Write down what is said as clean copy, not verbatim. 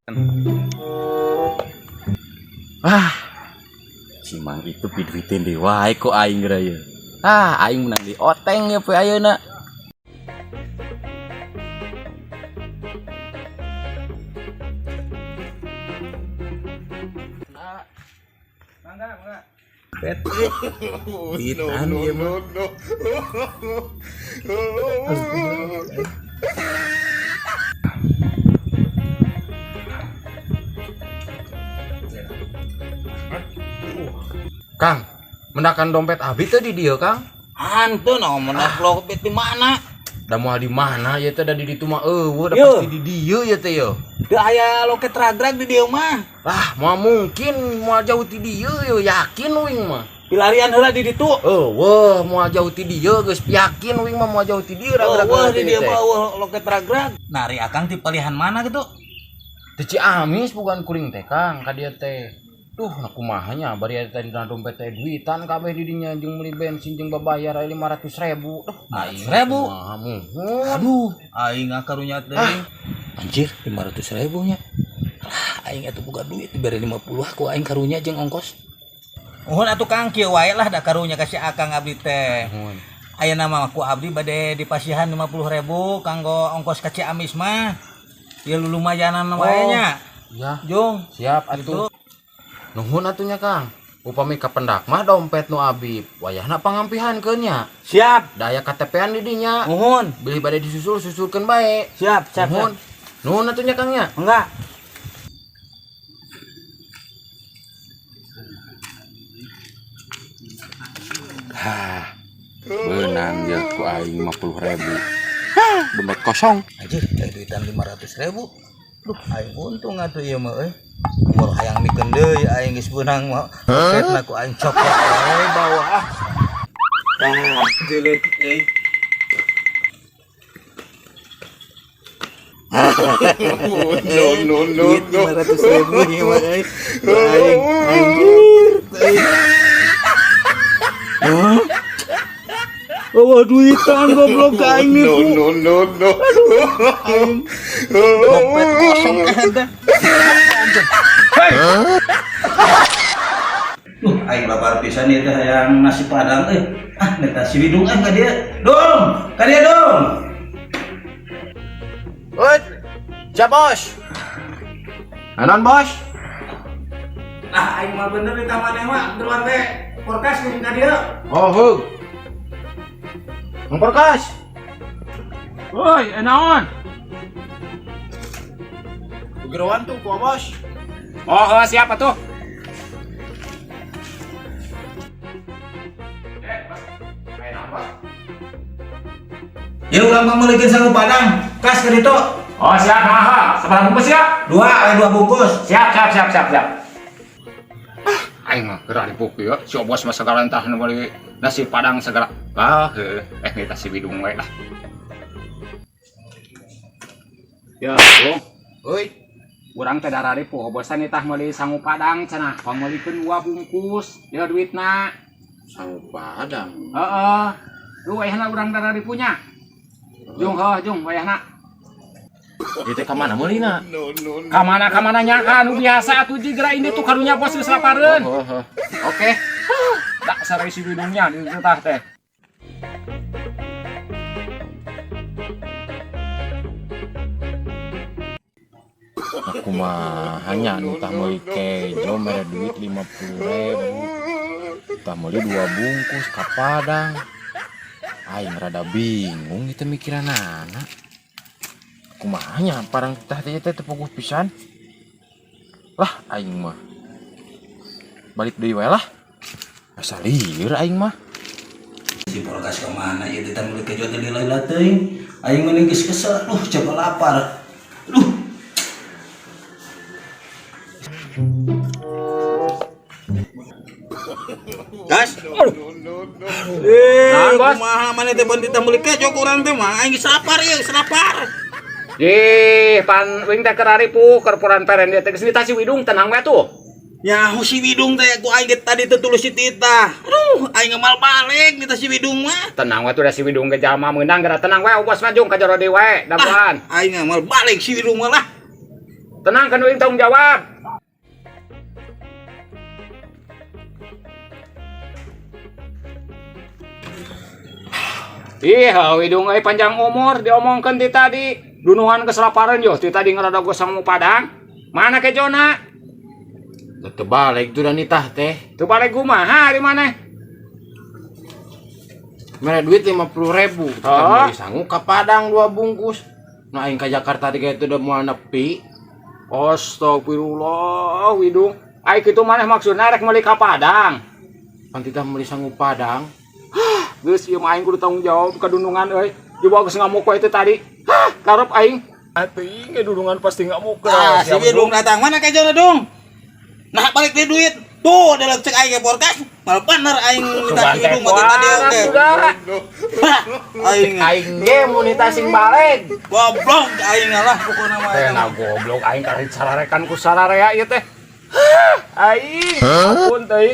Ah, si Mang itu piduiteun deui wae ku aing geura ye. Ah, aing menang di oteng ya poe ayeuna. Mangga, mangga. Duitan ieu mah. Kang, mendakan dompet abi teh di dieu, Kang. Hantu no, mendak dompet di mana? Da moal di mana ya teh, da di ditu mah eueuh, da Yo. pasti di dieu ya teh yo. Teu aya loket ragrag di dieu mah. Lah, moal mungkin moal jauh ti dieu yo, yakin wing mah. Pilarian heula di ditu. Eueuh, moal jauh ti dieu geus yakin wing mah moal jauh ti dieu ragrag. Eueuh di dieu mah eueuh loket ragrag. Nari akang ti palihan mana gitu? Di Ciamis bukan kuring teh, Kang, ka dieu teh. Duh, nah kumaha nya bari eta dina dompet teh duitan kabeh di dinya jeung meuli bensin jeung babayar aya 500.000. Duh, aing 500.000? kumaha muhun. Aduh, aing karunya teh. Anjir, 500.000 nya. Lah, aing atuh boga duit dibere 50 aku aing karunya jeung ongkos. Nuhun atuh Kang, kieu wae lah da karunya ka si Akang abdi teh. Muhun. Ayeuna mah ku abdi bade dipasihan 50.000 kanggo ongkos ka Ciamis mah. Ya lumayanan wae nya. Ya, Jung. siap atuh. Nuhun atuh nya, Kang. Upami kapendak mah dompet nu abi, wayahna pangampihankeun nya. Siap. Da aya KTP-an di dinya. Nuhun. Bilih bade disusul susulkeun bae. Siap, siap. Nuhun. Siap. Nuhun atuh nya, Kang nya. Enggak. Hah. Beunang ya ku aing 50.000. Hah, dompet kosong. Anjir, aya duitan 500.000. Duh, aing untung atuh ieu mah euy. Umur hayang mikeun deui aing geus beunang mah. Dompetna ku aing copot wae bawa ah. Tah, jelek euy. No, no, no, Duit no. 500.000 ieu mah euy. Aing anjir euy. Hah? Oh, duitan goblok ka aing No, nipu. no, no, no. Aing dompet kosong kan teh. Duh, aing lapar pisan ieu teh hayang nasi padang euy. Ah, minta si Widung ka dieu. Dong, ka dieu dong. Ut. Siap, Bos. Anon, Bos. Nah, aing mah bener di taman mah deluan teh porkas jeung ka dieu. Oh, heug. Mengperkas. Woi, naon? Geroan tuh ku Bos. Oh, siapa tuh? Ya urang mah meulikeun sangu padang, kas ka ditu. Oh, siap, haha. Sabaraha bungkus ya? Dua, aya dua bungkus. Siap, siap, siap, siap, siap. Ah, aing mah geura dipuk ieu. Si Bos mah segala entah nu meuli nasi padang segala. Ah, heuh. Kita si Widung we lah. Ya, Bung. Euy. Urang teh dararipuh bosan tah meuli sangu padang cenah, pameulikeun dua bungkus. Ya duitna. Sangu padang. Heeh. Lu wayahna urang dararipuhnya. Jung, heuh, jung wayahna. Ieu teh ka mana meulina? No, no, no. Kamana kamana nya kan nu biasa atuh jigra ini tuh karunya bos geus lapareun. Oh, oh. Oke. Tak sarai si Widungnya di ditu tah teh. Aku mah hanya nu tah meuli kejo mere duit 50.000. Tah meuli dua bungkus ka Padang. Aing rada bingung itu mikiran anak. Kumaha nya parang tah teh teh teu puguh pisan. Lah aing mah. Balik deui wae lah. Asa lieur aing mah. Si porkas ka mana ieu teh meuli kejo teh lila teuing. Aing mending geus kesel, duh coba lapar. Duh. Gas. No, no, no. Eh, Naon, Bos? kumaha maneh teh ban titah meuli kejo ku urang teh mah aing geus lapar ieu, geus lapar. Ih, pan wing teh keur aripuh keur puran peren dia teh geus nitah si Widung tenang we tuh. Nyaho si Widung teh ku aing ge tadi teh tulus si titah. Aduh, aing ngemal balik nitah si Widung mah. Tenang we tuh da si Widung ge jalma meunang geura tenang we bos mah jung ka jero deui we dagoan. Ah, aing ngemal balik si Widung mah lah. Tenang kan aing tanggung jawab. Ih, hidung euy panjang umur diomongkeun ti tadi. Dunungan keselaparan yo ti tadi ngarada gosong mu Padang. Mana kejona? Teu balik tuh dan nitah teh. Teu balik kumaha di mana? Mere duit 50.000. Kita Oh. beli sangu ka Padang dua bungkus. Nah aing ka Jakarta tiga itu udah mau nepi. Astagfirullah, widung. Ai kitu maneh maksudna rek meuli ka Padang. Pan titah meuli sangu Padang. Geus ieu mah aing kudu tanggung jawab ka dunungan euy. Coba geus ngamuk we itu tadi. Hah, karep aing. Atuh dunungan pasti ngamuk. Ah, si Widung datang mana kejona dong? Nah, balik deh duit. Tuh, dalam cek aing ke podcast. Malah bener aing minta si Widung mati tadi oke. Hah, aing Aing ge mun nitah sing balik. goblok aing lah pokokna mah. Teh na goblok aing karit sararekan ku sararea ieu teh. Hah, aing. Ampun teuing.